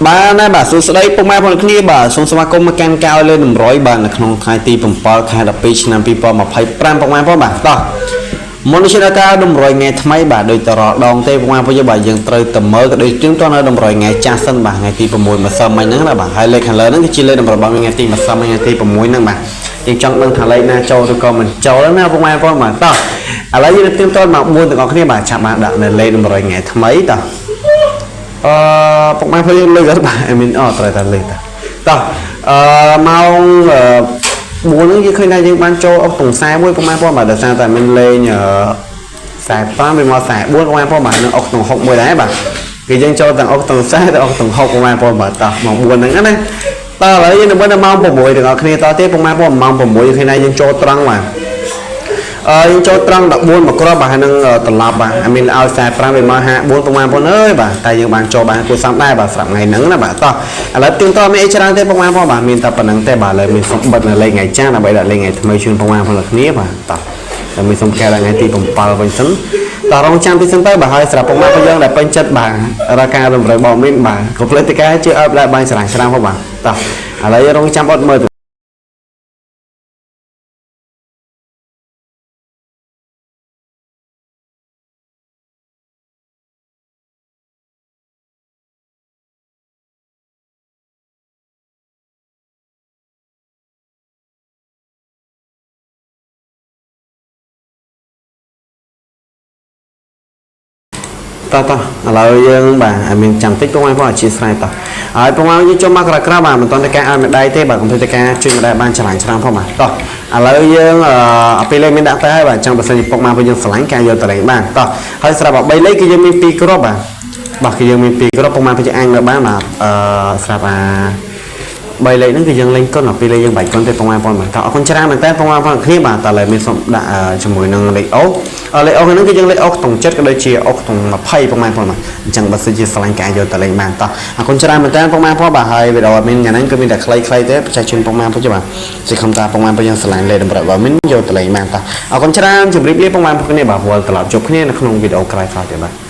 បាទណាបាទសួស្តីពុកម៉ែបងប្អូនគ្នាបាទសូមស្វាគមន៍មកកាន់កៅលេខ100បាទនៅក្នុងថ្ងៃទី7ខែ12ឆ្នាំ2025ពុកម៉ែបងប្អូនបាទតោះមុននេះដល់ការតម្រុយថ្ងៃថ្មីបាទដូចតរដងទេពុកម៉ែបងប្អូនបាទយើងត្រូវតែមើលក៏ដូចជាតនៅតម្រុយថ្ងៃចាស់សិនបាទថ្ងៃទី6ម្សិលមិញហ្នឹងណាបាទហើយលេខខាងលើហ្នឹងគឺជាលេខតម្រុយរបស់ថ្ងៃទីម្សិលមិញថ្ងៃទី6ហ្នឹងបាទយើងចង់ដឹងថាលេខណាចូលឬក៏មិនចូលណាពុកម៉ែបងប្អូនបាទតោះឥឡូវយើងនឹងទៀមទាត់មក4ទាំងអស់គ្នាបាទឆាប់បានដាក់នៅលេខតម្រុយថ្ងៃថ្មីតោះ អឺពុកម៉ែព្រោះយើងលើកអត់បាទ I mean អូត្រូវតែលើកតាតោះអឺម៉ោង4ហ្នឹងយើងឃើញថាយើងបានចូលអុកតុង41ពុកម៉ែបងបាទដោយសារតែមានលេងអឺ45វាមក44ពុកម៉ែបងបាទនឹងអុកតុង61ដែរបាទគឺយើងចូលទាំងអុកតុង40ទាំងអុកតុង6ពុកម៉ែបងបាទតោះម៉ោង4ហ្នឹងណាតោះឥឡូវយើងនឹងមើលដល់ម៉ោង6ទាំងអស់គ្នាតទៀតពុកម៉ែបងម៉ោង6យើងឃើញថាយើងចូលត្រង់បាទ អឺយើងចូលត្រង់14មកគ្រាប់បាទហើយនឹងត្រឡប់បាទអាមានឲ្យ45វាមក54ប្រហែលបងអើយបាទតែយើងបានចូលបានគួរសមដែរបាទសម្រាប់ថ្ងៃហ្នឹងណាបាទតោះឥឡូវទៀងតមានអីច្រើនទេបងប្អូនបាទមានតែប៉ុណ្្នឹងទេបាទឥឡូវមានសុំបិទនៅលេខថ្ងៃចាស់ដើម្បីដាក់លេខថ្ងៃថ្មីជូនបងប្អូនទាំងគ្នាបាទតោះតែមានសុំកែដល់ថ្ងៃទី7វិញសិនតោះរងចាំទីសិនទៅបាទហើយសម្រាប់ពុកម៉ែបងយើងដែលពេញចិត្តបាទរកការតម្រូវបងមានបាទកុំភ្លេចតកែជួយឲ្យដែរបានស្រាងស្រាងផងបាទតោះឥឡូវរងចាំអត់មើល តោះតោះឥឡូវយើងបាទឲ្យមានចាំតិចពុកម៉ែបងអធិស្ឋានតោះហើយពុកម៉ែយើងចូលមកក្រៅក្រៅបាទមិនទាន់តែការឲ្យម្ដាយទេបាទកុំភ្លេចតែការជួយម្ដាយបានច្រើនច្រើនផងបាទតោះឥឡូវយើងអពីលេខមានដាក់តែហើយបាទចាំបើសិនជាពុកម៉ែបងយើងស្រឡាញ់ការយកតលេងបានតោះហើយស្រាប់តែ3លេខគឺយើងមាន2គ្រាប់បាទបាទគឺយើងមាន2គ្រាប់ពុកម៉ែបងយើងអាចមើលបានបាទអឺស្រាប់អា 3លេខហ្នឹងគឺយើងលេងកុនដល់2លេខយើងបាច់កុនទេបងប្អូនបាទតោះអរគុណច្រើនមែនតើបងប្អូនគ្នាបាទតើឡើយមានសូមដាក់ជាមួយនឹងលេខអូលេខអូហ្នឹងគឺយើងលេខអូក្នុងចិត្តក៏ដូចជាអូក្នុង20បងប្អូនបាទអញ្ចឹងបើសិនជាស្រឡាញ់ការយកតលេងបានតោះអរគុណច្រើនមែនតើបងប្អូនបាទហើយវីដេអូមានថ្ងៃហ្នឹងគឺមានតែខ្លីៗទេបច្ចេកជូនបងប្អូនបាទជាខំតាបងប្អូនយើងស្រឡាញ់លេខតម្រូវបើមានយកតលេងបានតោះអរគុណច្រើនជម្រាបលាបងប្អូនគ្នាបាទវិលត្រឡប់ជួបគ្នានៅក្នុងវីដេអូក្រោយៗទៀតបាទ។